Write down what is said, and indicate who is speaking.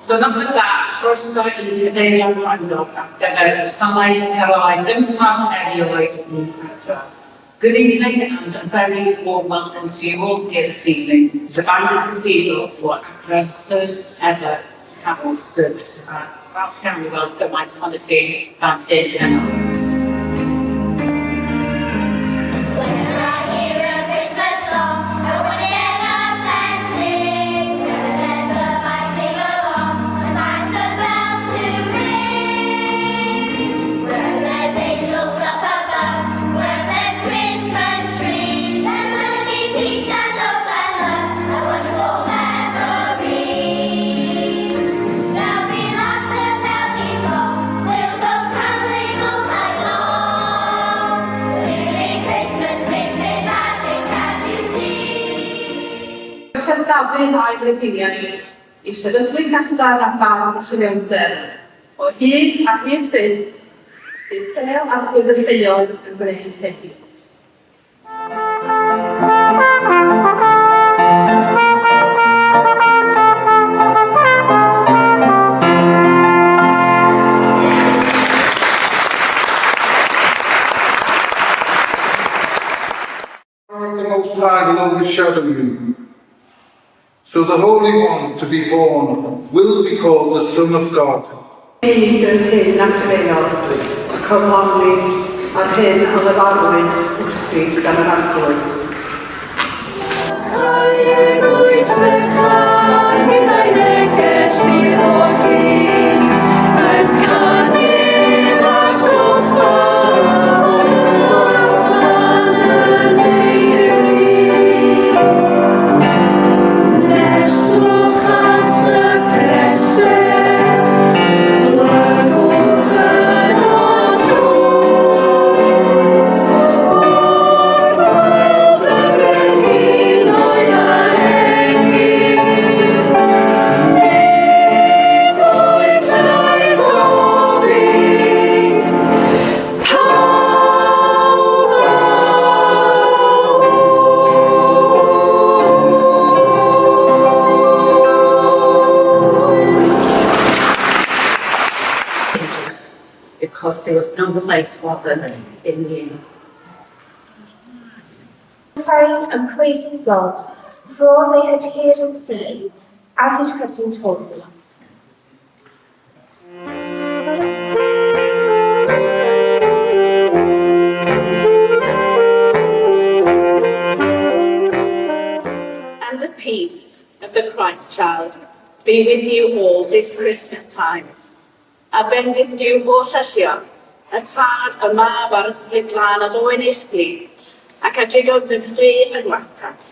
Speaker 1: So noswaith dda, chroeso i Gadeiriau Bangor ar gyfer gwasanaeth Carolau gyntaf erioed i Adra. Good evening and a very warm welcome to you all here this evening to Bangor Cathedral for Adra's first ever carol service. A falch iawn i weld gymaint ohonoch chi fan hyn heno.
Speaker 2: Sef Dafydd a'i frenhiniaeth, i sefydlu cadarn a barn a chyfiawnder, o hyd a hyd byth, bydd sêl Arglwydd y Lluoedd yn gwneud hyn.
Speaker 3: The Most High will overshadow you. So the Holy One to be born will be called the Son of God.
Speaker 2: Byd yr hyn a chreodd, y cyflawni, a'r hyn a lefarwyd wrthi gan yr Arglwydd.
Speaker 1: Because there was no place for them in the inn.
Speaker 4: Glorifying and praising God for all they had heard and seen, as it had been told them.
Speaker 1: And the peace of the Christ child be with you all this Christmas time. A bendith Duw holl alluog, y Tad, y Mab a'r Ysbryd Glân a ddoen eich plith, ac a drigo dy chwi yn wastad.